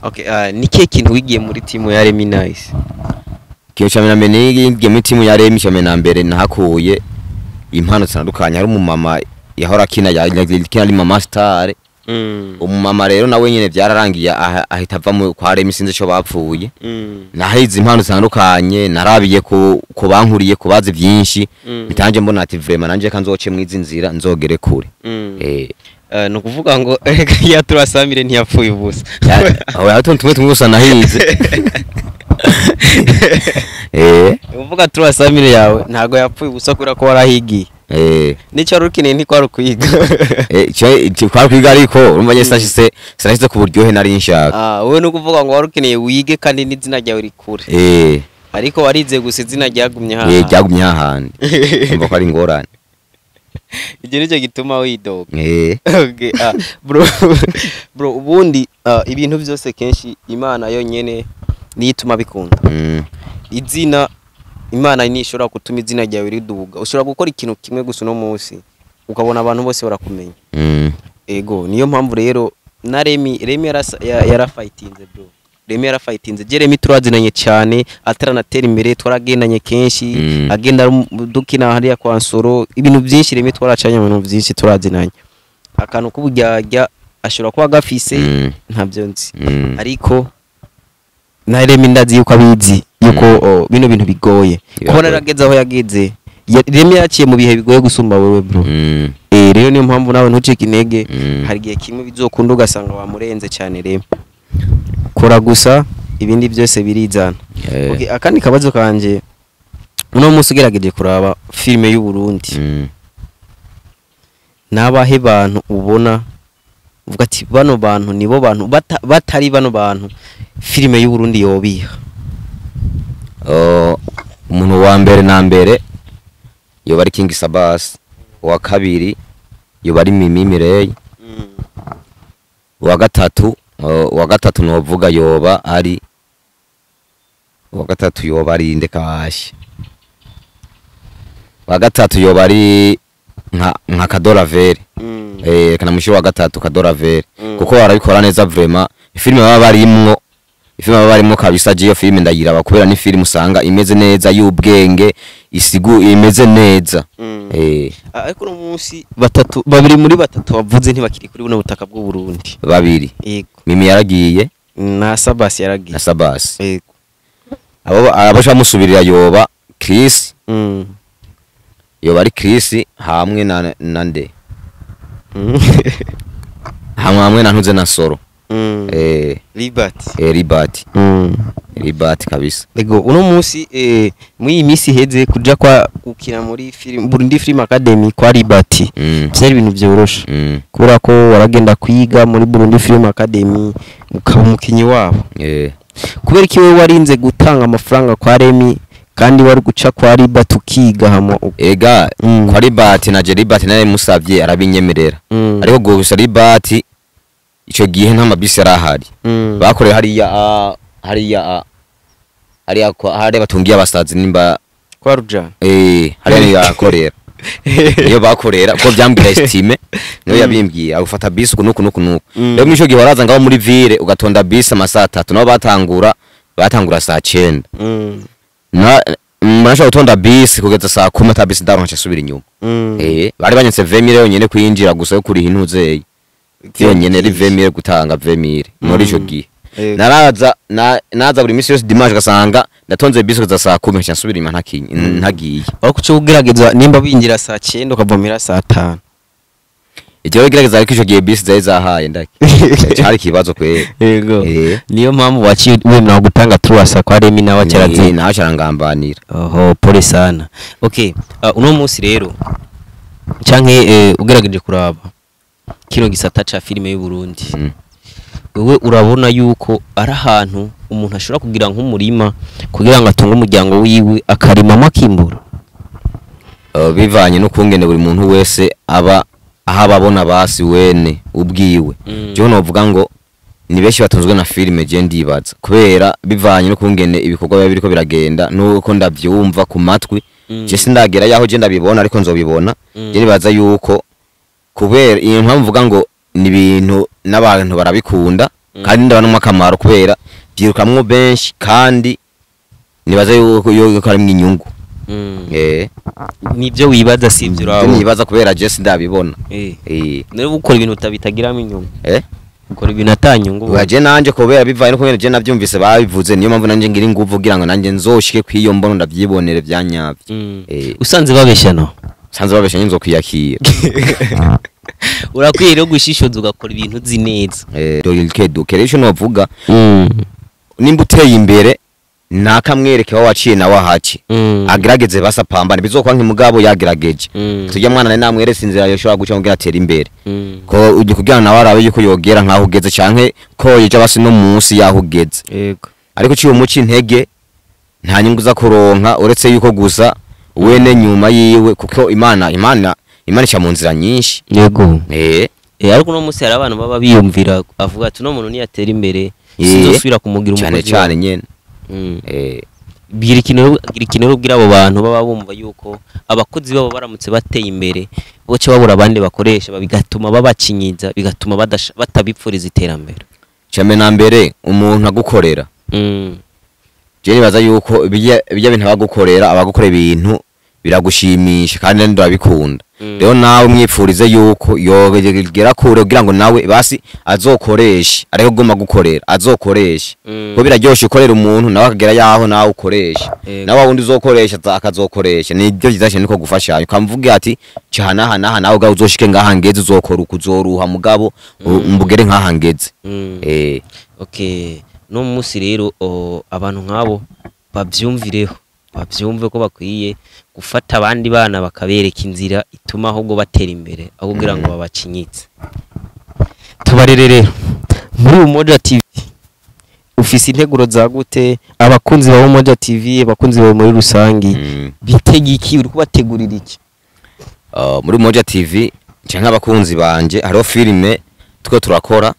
Okay, ni kihe kintu wigiye muri timu ya Remy Nice? Kiyo cyane mbere nigiye muri timu ya Remy cyane na mbere nahakuye impano zitandukanye. Hari umumama yahora akina yakina ari mama star. Umumama rero nawe nyene byararangiye ahita ava kwa Remy, sinzi ico bapfuye. Nahize impano zitandukanye, narabiye ku bankuriye kubazi byinshi, bitanje mbona ati vraiment nanje ka nzoce mwizi nzira nzogere kure. No kuvuga ngo ya turasamire ntiyapfuye ubusa. Aho yato tumwe tumwe gusa nahize. Uvuga turasamire yawe ntago yapfuye ubusa kubera ko warahigiye. Nico rukineye ntikwari kwiga. Cyo kwari kwiga ariko urumva nye sinashyize ku buryohe nari nshaka. Wowe no kuvuga ngo warukeneye wige kandi n'izina ryawe rikure. Ariko warize gusa izina ryagumye hahandi. Ryagumye hahandi. Umva ko ari ingorane. Ibyo nicyo gituma widoga. Okay, bro ubundi ibintu byose kenshi Imana yonyene niyo ituma bikunda. Izina Imana nishobora gutuma izina ryawe riduga. Ushobora gukora ikintu kimwe gusa uno munsi ukabona abantu bose barakumenya. Ego, niyo mpamvu rero na Remy yarafightinze bro. Remy yarafightinze. Je Remy turazinanye cyane, ataranatera imbere twaragendanye kenshi, agenda dukina hariya kwa Nsoro, ibintu byinshi Remy twaracanye mu bintu byinshi turazinanye. Akantu k'uburyarya ashobora kuba gafise, ntabyo nzi. Ariko na Remy ndazi yuko abizi yuko bino bintu bigoye. Kubona yarageze aho yageze. Remy yaciye mu bihe bigoye gusumba wewe bro. Rero niyo mpamvu nawe ntucike intege. Hari igihe kimwe bizokunda ugasanga wamurenze cyane Remy. Kora gusa ibindi byose birizana. Okay, akandi kabazo kanje, uno munsi ugerageje kuraba filime y'u Burundi, nabahe bantu ubona uvuga ati bano bantu nibo bantu batari bano bantu filime y'u Burundi yobiha? Umuntu wa mbere na mbere yoba ari King Sabas, uwa kabiri yoba ari Mimi Mirey, uwa gatatu novuga yoba ari uwa gatatu yoba ari ndekashe, uwa gatatu yoba ari nka Kadoravere. Kana mushi wa gatatu Kadoravere, kuko barabikora neza vraiment. Filime baba barimwo kabisa, je iyo filime ndayiraba kubera ni filime usanga imeze neza y'ubwenge, isigu imeze neza. Ariko uno munsi babiri muri batatu bavuze ntibakiri kuri buno butaka bw'u Burundi. Babiri. Yego. Mimi yaragiye na Sabas yaragiye. Na Sabas. Yego. Abo abasha musubirira yoba Chris. Yoba ari Chris hamwe na nde? Hamwe na ntuze na Soro. Libert. Libert. Libert kabisa. Ego, uno munsi muri iyi minsi iheze kuja kwa gukina muri film Burundi Film Academy kwa Libert, byari ibintu byoroshe, kubera ko waragenda kwiga muri Burundi Film Academy ukaba umukinyi wabo. Kubera iki wewe warinze gutanga amafaranga kwa Remy kandi wari guca kwa Libert ukiga hamo? Ega, kwa Libert na je Libert naye musavye arabinyemerera. Ariko gusa Libert ico gihe nta mabisi yarahari. Bakoreye hariya hariya batungiye abasazi nimba kwa Rujana. Hariya niyo yakorera. Niyo bakorera ko byambwira estime niyo yabimbwiye agufata bisi uku nuku nuku nuku. Rero mwico gihe waraza ngaho muri ville ugatonda bisi amasaha 3, nabo batangura saa 9. Na murashobora gutonda bisi kugeza saa 10 ata bisi ndaronka nsubira inyuma. Bari banyatse 20000 yonyene kwinjira gusa yo kuriha intuzeye. Yonyene ari 20000, gutanga 20000 muri ico gihe. Naraza naza buri minsi yose dimanche gasanga ndatonze bisi kugeza saa 10 nca nsubira inyuma ntagiye. Aho kuco ugerageza nimba binjira saa 9 ukavomera saa 5. Icyo gerageza, ariko ico gihe bisi zari zahaye ndaki. Cari kibazo kweri. Yego. Niyo mpamvu waciye wemera gutanga truwasa kwa Remy nawe akirazi. Nawe arangambanira. Oho, pole sana. Okay, uno munsi rero canke ugerageje kuraba kino gisata ca filime y'u Burundi, wewe urabona yuko ari ahantu umuntu ashobora kugira nk'umurima kugira ngo atunge umuryango wiwe, akarimamo akimbura? Bivanye n'ukungene buri muntu wese aba aho ababona basi wene ubwiwe. Jewe novuga ngo ni benshi batunzwe na filime, je ndibaza kubera bivanye n'ukungene ibikorwa biba biriko biragenda nuko ndavyumva ku matwi. Je sindagera yaho je ndabibona, ariko nzobibona. Je nibaza yuko kubera iyo mpamvu mvuga ngo ni ibintu n'abantu barabikunda, kandi ndabona akamaro kubera byirukamwo benshi, kandi nibaza yuko harimwo inyungu. Nibyo wibaza, si ibyo urabona? Nibaza kubera je sindabibona. Niba ukora ibintu utabitagiramo inyungu, ukora ibintu atanyungu. Waje nanje kubera bivaye no kubera je navyumvise babivuze, niyo mpamvu nanje ngira inguvu kugira ngo nanje nzoshike kwiyo mbono ndavyibonere vyanyavyo. Usanze babesha no? Sanze babesha nzo kwiyakira. Urakwiye rero gushishoza ugakora ibintu uzi neza. Duke rero novuga, nimba uteye imbere nakamwereke wa waciye nawe ahaci, agerageze basapambane bizokwa nk'imugabo yagerageje. Tujya mwana nari namweretse inzira yoshobora guca kugira atere imbere, ko ujye kugira nawe arabe yuko yogera nkaho ugeze canke ko yoja basi no munsi yaho ugeze. Yego. Ariko uciye umuci intege nta nyungu za kuronka, uretse yuko gusa wene nyuma yiwe, kuko Imana ica mu nzira nyinshi. Yego. Ariko uno munsi hari abantu baba biyumvira avuga ati uno muntu niyatera imbere sinzosubira kumugira cyane umukozi. Cyane nyene. Bwira ikintu ubwira abo bantu baba bumva yuko abakozi babo baramutse bateye imbere boce babura abandi bakoresha, bigatuma babacinyiza, bigatuma batabipfuriza iterambere. Came na mbere umuntu agukorera, je nibaza yuko bijya bintu abagukorera, abagukora ibintu biragushimisha kandi ndabikunda. Rero nawe mwipfurize yuko yogera kure kugira ngo nawe basi azokoreshe, ariko guma gukorera azokoreshe. Ko biraryoshe ukorera umuntu nawe akagera yaho nawe ukoresha, nawe wundi uzokoresha akazokoresha. Nibyo byiza cyane niko gufashanya, ukamvuga ati cana naha nawe gaho uzoshike ngaha ngeze, uzokora ukuzoruha mugabo mbugere nkaha ngeze. Okay, no munsi rero abantu nk'abo bavyumvireho, bavyumve ko bakwiye gufata abandi bana bakabereka inzira ituma ahubwo batera imbere, aho kugira ngo babacinyitse. Tubarere rero muri Umoja TV, ufise integuro za gute? Abakunzi ba Umoja TV, abakunzi bawe muri rusangi, bitege iki? Uri kubategurira iki? Muri Umoja TV canke abakunzi banje, hariho filime two turakora,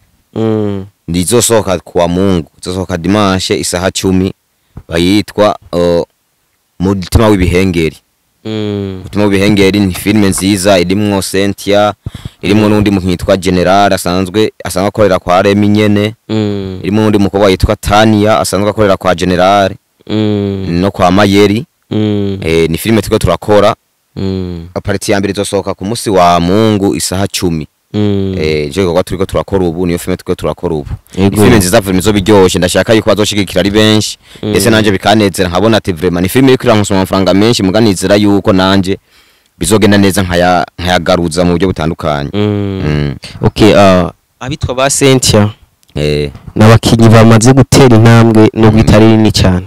ndizosohoka kuwa Mungu, izosohoka dimanche isaha 10, bayitwa Mutima w'ibihengeri. Mutima w'ibihengeri ni filime nziza irimwo Cynthia, irimwo n'undi muntu yitwa General asanzwe akorera kwa Remy nyene, irimwo n'undi mukobwa yitwa Tania asanzwe akorera kwa General no kwa Mayeri. Ni filime turiko turakora. Partie ya mbere izosohoka ku musi wa Mungu isaha 10. Je gikorwa turiko turakora ubu, niyo filime turiko turakora ubu. Ni filime nziza, filime izoba iryoshe, ndashaka yuko bazoshigikira ari benshi, ndetse nanje bikanezera nkabona ati vraiment ni filime iriko irankosoma amafaranga menshi, muganizera yuko nanje bizogenda neza nkayagaruza mu buryo butandukanye. Okay, abitwa ba Cynthia n'abakinyi bamaze gutera intambwe nubwo itari nini cyane.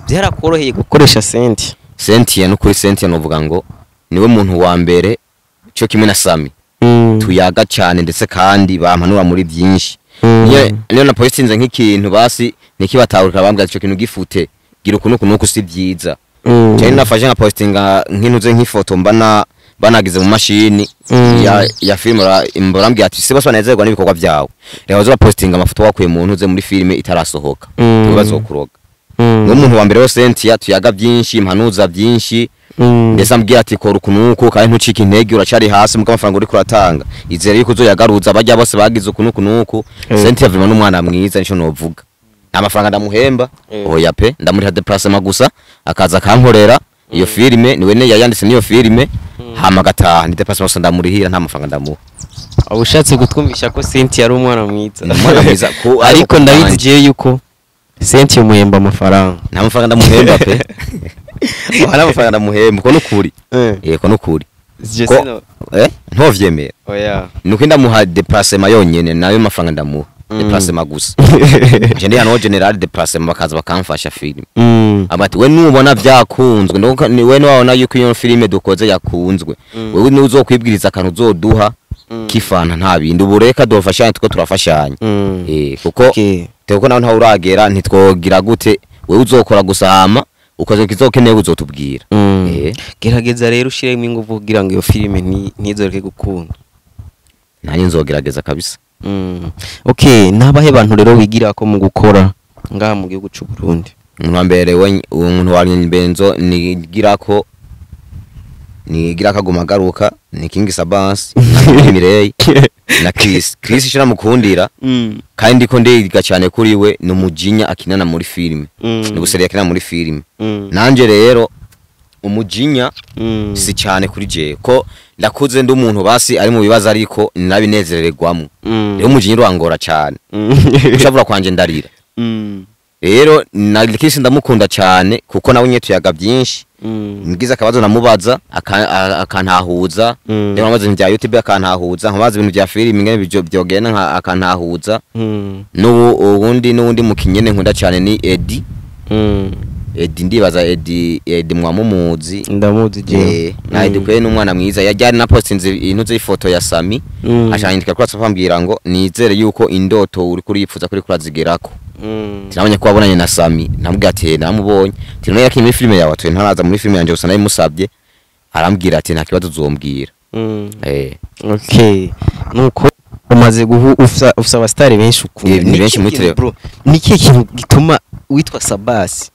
Byarakoroheye gukoresha Cynthia? Cynthia no kuri Cynthia novuga ngo niwe muntu wa mbere cyo kimwe na Sami tuyaga cyane, ndetse kandi bampanura muri byinshi. Niyo na postinze nk'ikintu basi nikibatahurika bambwira ico kintu gifute, gira ukuntu nuko si byiza. Cyane nafashe nka postinga nk'intuze nk'ifoto mbana banagize mu mashini ya filime, barambwira ati se bose banezerwa n'ibikorwa byawe, reka uze postinga amafoto wakuye mu ntuze muri filime itarasohoka, tubazokuroga. N'umuntu wa mbere wose Cynthia tuyaga byinshi, impanuza byinshi, ndetse ambwira ati kora ukuntu kandi ntucike intege, uracari hasi muko amafaranga uriko uratanga, izere yuko uzoyagaruza, bajya bose bagize ukuntu nuku. Cynthia vraiment n'umwana mwiza, nico novuga. Nta mafaranga ndamuhemba, oya pe, ndamuriha déplacement gusa, akaza akankorera iyo filime, niwe ne yayanditse niyo filime, hama agataha. Ni déplacement gusa ndamurihira, nta mafaranga ndamuha. Aba ushatse kutwumvisha ko Cynthia ari umwana mwiza? Ni umwana mwiza ariko ndabizi jewe yuko Cynthia umuhemba amafaranga. Nta mafaranga ndamuhemba pe, nta mafaranga ndamuhemba, ko nukuri. Ko nukuri. Ntovyemera. Oya. Nuko ndamuha déplacement yonyene, nayo mafaranga ndamuha déplacement gusa. Je ndi hano General déplacement, bakaza bakamfasha filime. Abati we nubona vyakunzwe, nuko ni we nubona yuko iyo filime dukoze yakunzwe, wewe nuzokwibwiriza akantu uzoduha kifana, nta bindi ubureka dofashanya, tuko turafashanya. Kuko teko nawe ntawe uragera, ntitwogira gute, wewe uzokora gusa hama ukoze kizokeneye uzotubwira. Gerageza rero ushiremo ingufu kugira ngo iyo filime ntizoreke gukunda. Nanjye nzogerageza kabisa. Okay, nabahe bantu rero wigira ko mu gukora ngaha mu gihugu c'u Burundi? Umuntu wa mbere, umuntu wa mbere nzo nigira ko kaguma garuka ni King Sabans na Mirey na Chris. Chris shira mukundira kandi ndiko ndiga cyane kuri we, ni umujinya akinana muri filime, ni guseri akinana muri filime. Nanje rero umujinya si cyane kuri je, ko ndakuze ndi umuntu basi ari mu bibazo ariko nabinezererwamo. Rero umujinya urangora cyane, ushavura kwanje ndarira. Rero na Chris ndamukunda cyane kuko nawe nye tuyaga byinshi, ngize akabazo namubaza akantahuza. Rero namaze ibintu bya YouTube akantahuza, nkabaza ibintu bya filime ingene byogenda akantahuza. N'ubu ubundi n'undi mukinyene nkunda cyane ni Eddie. Eddie, ndibaza Eddie mwamumuzi. Ndamuzi je. Na Eddie kwe n'umwana mwiza, yajyari na postinze intuze ifoto ya Sami, ashanyandika kuri WhatsApp ambwira ngo nizere yuko indoto uri kuripfuza kuri kurazigerako. Tinabonye ko wabonanye na Sami, namubwira ati namubonye, ati none yakinye muri filime yawe? Ati ntaraza muri filime yanje gusa nayimusabye. Arambwira ati nta kibazo uzombwira. Okay, nuko umaze guhu ufsa abastari benshi ukunda. Ni benshi muri Bro, ni ikihe kintu gituma witwa Sabasi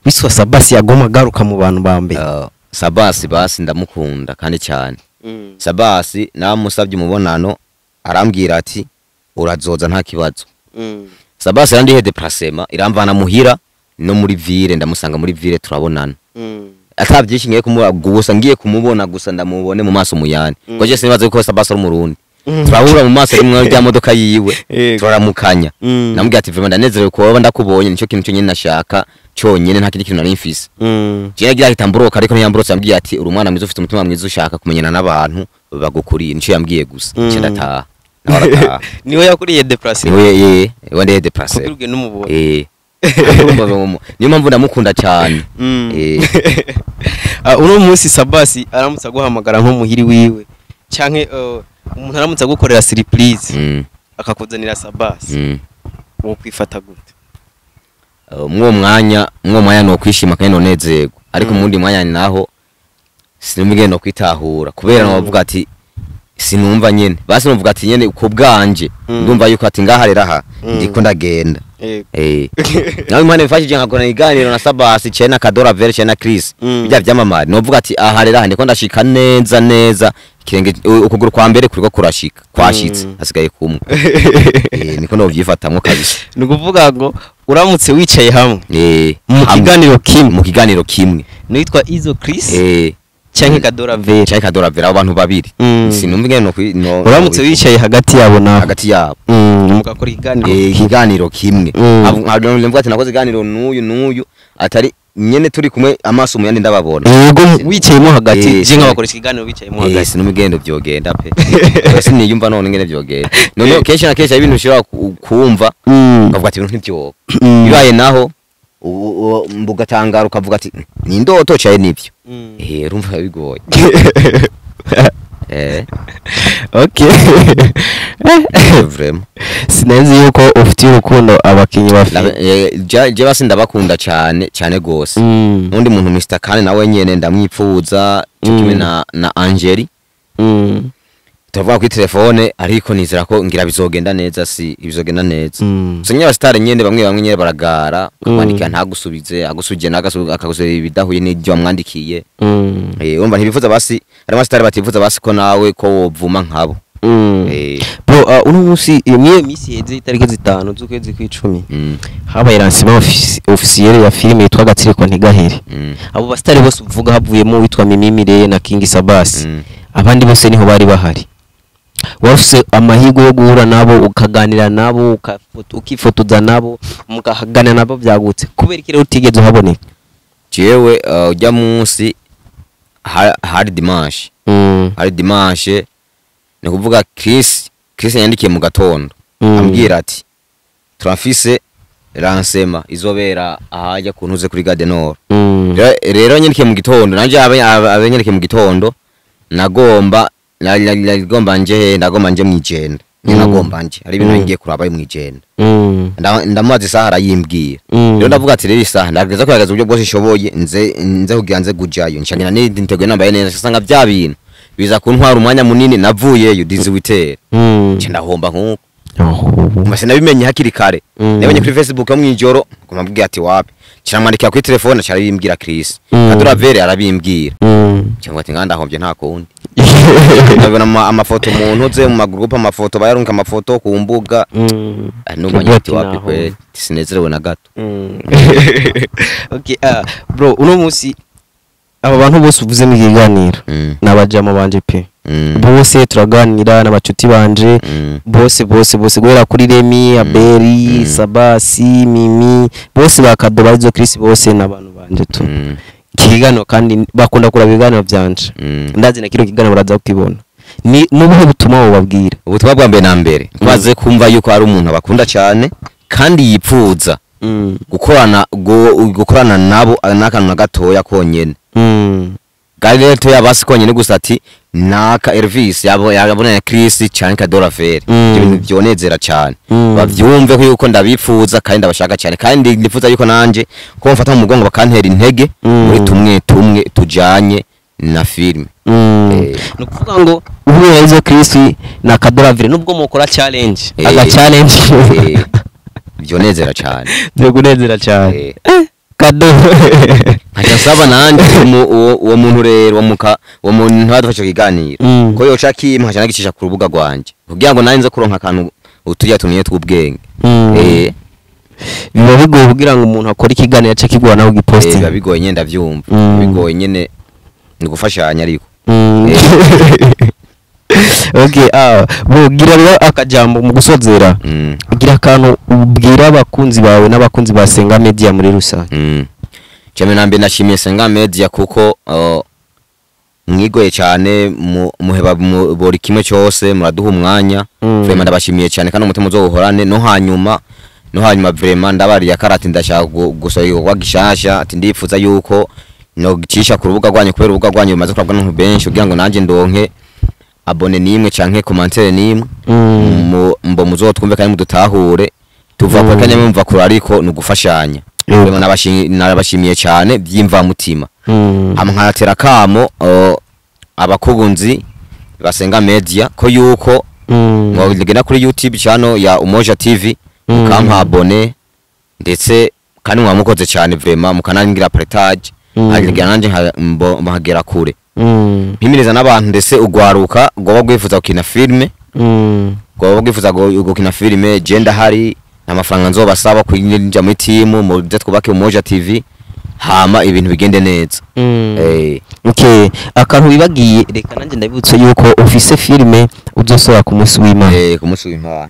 Wiswa Sabasi yagoma agaruka mu bantu ba mbere. Sabasi basi ndamukunda kandi cyane. Sabasi namusabye umubonano arambwira ati urazoza nta kibazo. Sabasi yandihe déplacement iramvana muhira no muri ville, ndamusanga muri ville turabonana. Atavyinshi ngiye kumubona gusa, ngiye kumubona gusa ndamubone mu maso muyani. Ko je sinibaza ko Sabasi ari umurundi. Turahura mu maso rimwe rya modoka yiwe, turaramukanya. Namubwira ati vraiment ndanezerewe kuba ndakubonye, nico kintu cyonyine nashaka cyonyine, nta kindi kintu nari mfise. Je nagira ahita amboroka, ariko ntiyamborotse, yambwiye ati uri umwana mwiza ufite umutima mwiza ushaka kumenyana n'abantu bagukuriye, nico yambwiye gusa. Nce ndataha, nawe arataha. Niwe yakuriye déplacement? Niwe, ye niwe ndihe déplacement. Kugira ugende umubone. Eh, niyo mpamvu ndamukunda cyane. Uno munsi Sabasi aramutse aguhamagara nko muhiri wiwe canke umuntu aramutse agukorera surprise akakuzanira Sabasi, wo kwifata gute? Mwuwo mwanya no kwishima kandi nonezerwa, ariko mu wundi mwanya naho sinumva no kwitahura kubera navuga ati sinumva nyene, basi numvuga ati nyene ku bwanje ndumva yuko ati ngaha rero aha ndiko ndagenda. Nawe Imana imfashije nkakora iganiro na Sabasi cye na Kadora Vere cye na Chris, bijya byamamare, novuga ati aha rero aha ndiko ndashika neza neza, ikirenge ukuguru kwa mbere kuriko kurashika kwashitse, hasigaye kumwe. Niko novyifatamwo kabisa. Ni ukuvuga ngo uramutse wicaye hamwe mu hamwe. kiganiro kimwe Mu kiganiro kimwe n'uwitwa Izo Chris canke Kadora Vere canke Kadora Vere, abo bantu babiri, sinumva ingene no uramutse wicaye hagati yabo nawe hagati yabo mugakora ikiganiro ikiganiro kimwe. Mvuga ati nakoze ikiganiro n'uyu n'uyu, atari nyene turi kumwe amaso mu yandi ndababona. Yego, wicayemo hagati, je nk'abakora ikiganiro wicayemo hagati. Sinumva ingene vyogenda pe. Siniyumva none ingene vyogenda none. Kenshi na kenshi hari ibintu ushobora kumva ukavuga ati ibintu ntivyoba. Bibaye naho ugatangara ukavuga ati ni indoto caye nivyo. Urumva bigoye. Okay. Vraiment. Sinzi yuko ufitiye urukundo abakinyi ba filime. Je basi ndabakunda cyane cyane gose. N'undi muntu Mr Kane nawe nyene ndamwipfuza cyo kimwe na Angeli. Turavuga kuri telefone, ariko nizera ko ngira bizogenda neza, si bizogenda neza. So nyine abasitari nyene bamwe bamwe nyene baragara, ukamwandikira ntagusubize, agusubije akagusubiza ibidahuye n'ibyo wamwandikiye. Urumva ntibifuza, basi harimo abasitari batifuza basi ko nawe ko wovuma nkabo. Bro, uno munsi iyo mwiyo misi iheze itariki 5 z'ukwezi kw'icumi habaye lancement officiel ya filime yitwa Gatsiriko Ntigahere. Abo basitari bose uvuga havuyemo witwa Mimi Mireye na King Sabasi, abandi bose niho bari bahari. Wafise amahirwe yo guhura nabo, ukaganira nabo, ukifotoza nabo, mukaganira nabo byagutse, kubera iki rero utigeze uhaboneka? Jewe ujya munsi hari dimanche, hari dimanche, ni kuvuga Chris yandikiye mu gatondo ambwira ati turafise lancement izobera ahajya ku ntuze kuri Gare du Nord. Rero nyandikiye mu gitondo, nanje abenyandikiye mu gitondo, nagomba nagomba nje he, ndagomba nje mwijenda nyine, nagomba nje hari ibintu ngiye kuraba mwijenda. Ndamubaza isaha arayimbwira. Rero ndavuga ati rero isaha ndagerageza kugerageza uburyo bwose nshoboye nze kugira nze kujayo nshagenda niteguye nambaye neza, nsanga bya bintu biza kuntwara umwanya munini, navuyeyo 18h. Nca ndahomba nkuko Umva sinabimenye hakiri kare. Nabonye kuri Facebook yo mwijoro, kumabwira ati wapi. Kiramwandikira kuri telefone cyarabimbwira Chris. Kadura Vere arabimbwira. Cyangwa ati nganda ndahombye nta kundi. Ndabona amafoto mu ntuze mu magroup, amafoto bayarunka, amafoto ku mbuga. Numva Tuvuga ati ati wapi naho. Kweli sinezerewe na gato. Okay, bro, uno munsi aba bantu bose uvuze mu kiganiro n'abajama banje pe. Bose turaganira n'abacuti banje. Bose bose bose, guhera kuri Remy, Aberi, Sabasi, Mimi, bose bakado barizo Chris, bose n'abantu banje tu. Ikiganiro kandi bakunda kuraba ibiganiro byanje. Ndazi na kino kiganiro baraza kukibona. Ni nubuhe butumwa wobabwira? Ubutumwa bwa mbere na mbere, twaze kumva yuko ari umuntu abakunda cyane kandi yipfuza gukorana nabo n'akantu na gatoya konyene. Gari rero toya basi konyene gusa ati naka Elvis yabo yabona ya Chris cyane Kadora Vere. Ibyo bintu byonezera cyane. Bavyumve ko yuko ndabipfuza kandi ndabashaka cyane, kandi nifuza yuko nanje ko mfata mu mugongo bakantera intege muri tumwe tumwe tujanye na filme. Ni ukuvuga ngo uhuye na Izo Chris na Kadoravire, nubwo mukora challenge, aga challenge, Byonezera cyane. byo kunezera cyane. Kado. Nkaca nsaba nanje uwo muntu rero, uwo muntu ntadufashe ikiganiro, ko yoca akimpa nkaca nagicisha ku rubuga rwanje kugira ngo nanjye nze kuronka akantu uturya tumwe tw'ubwenge. Biba bigoye kugira ngo umuntu akore ikiganiro ace kigwa nawe ugipostinga. Biba bigoye nyene, ndavyumva. Bigoye nyene, ni gufashanya ariko. Okay, bo gira rero akajambo mu gusozera. Gira akantu ubwira abakunzi bawe n'abakunzi ba Senga Media muri rusange. Cyane na mbere nashimiye Senga Media kuko mwigoye cyane, muheba buri kimwe cyose muraduha umwanya. Vraiment ndabashimiye cyane kandi umutima uzohorane. No hanyuma vraiment ndabariye karati, ndashaka gusohora igikorwa gishasha, ati ndifuza yuko no gicisha ku rubuga rwanyu kubera urubuga rwanyu rumaze kurabwa n'abantu benshi, kugira ngo nanjye ndonke abonné nimwe canke commentaire nimwe. Mbo muzotwumve kandi mudutahure tuva kwa kanya mumva kure, ariko ni ugufashanya. Vraiment narabashimiye cyane by'imvamutima. Hama nkatera kamo abakunzi basenga Media ko yuko mwogenda kuri YouTube channel ya Umoja TV, mukampa abonné, ndetse kandi mwamukoze cyane vraiment, mukanangira partage, hanyuma nanje nkagera kure. Mpimiriza n'abantu, ndetse ugwaruka rwoba rwifuza gukina filime, rwoba rwifuza gukina filime, je ndahari, nta mafaranga nzobasaba kwinjira muri timu, muze twubake Umoja TV hama ibintu bigende neza. Okay, akantu wibagiye, reka nanjye ndabibutse yuko ufise filime uzosohora ku munsi w'Imana. Ku munsi w'Imana.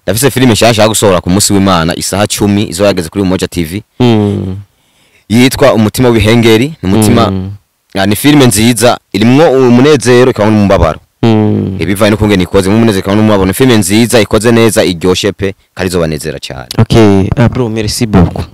Ndafise filime nshasha yo gusohora ku munsi w'Imana isaha 10, izo yageze kuri Umoja TV, yitwa Umutima w'Ibihengeri. Ni umutima. Ni filime nziza irimwo umunezero ikaba n'umubabaro. Ibivaye n'ukungene ikoze mu umunezero ikaba n'umubabaro. Ni filime nziza ikoze neza, iryoshe pe, kandi izobanezera cyane. Okay, bro, merci beaucoup.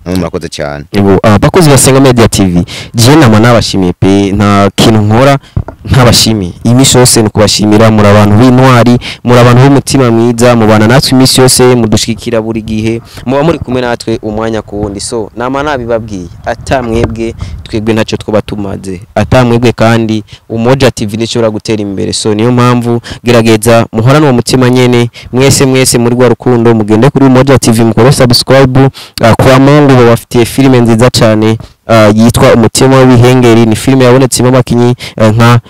Namwe murakoze cyane. Yego, bakozi basenga Media TV, je nama nabashimiye pe, nta kintu nkora ntabashimiye. Iminsi yose ni kubashimira, muri abantu b'intwari, muri abantu b'umutima mwiza, mubana natwe iminsi yose, mudushikira buri gihe, muba muri kumwe natwe umwanya ku wundi. So nama nabibabwiye, atamwebwe twebwe ntacyo twaba tumaze, atamwebwe kandi Umoja TV ntishobora gutera imbere. So niyo mpamvu gerageza muhorane uwo mutima nyene, mwese mwese muri rwa rukundo, mugende kuri Umoja TV mukore subscribe. Kwa Mungu babafitiye filime nziza cyane yitwa Umutima w'Ibihengeri. Ni filime yabonetsemo abakinyi nka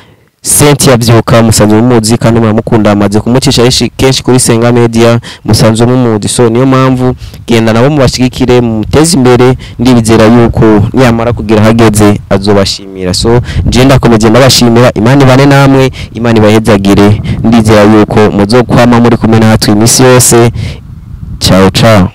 Cynthia Byuka, musanzwe mumuzi kandi muramukunda, amaze kumucisha kenshi kuri Senga Media, musanzwe mumuzi. So niyo mpamvu genda nabo mubashigikire, mumuteze imbere, ndibizera yuko niyamara kugira hageze azobashimira. So nje ndakomeje ndabashimira, Imana ibane namwe, Imana ibahezagire, ndizera yuko muzokwama muri kumwe natwe iminsi yose. Ciao ciao.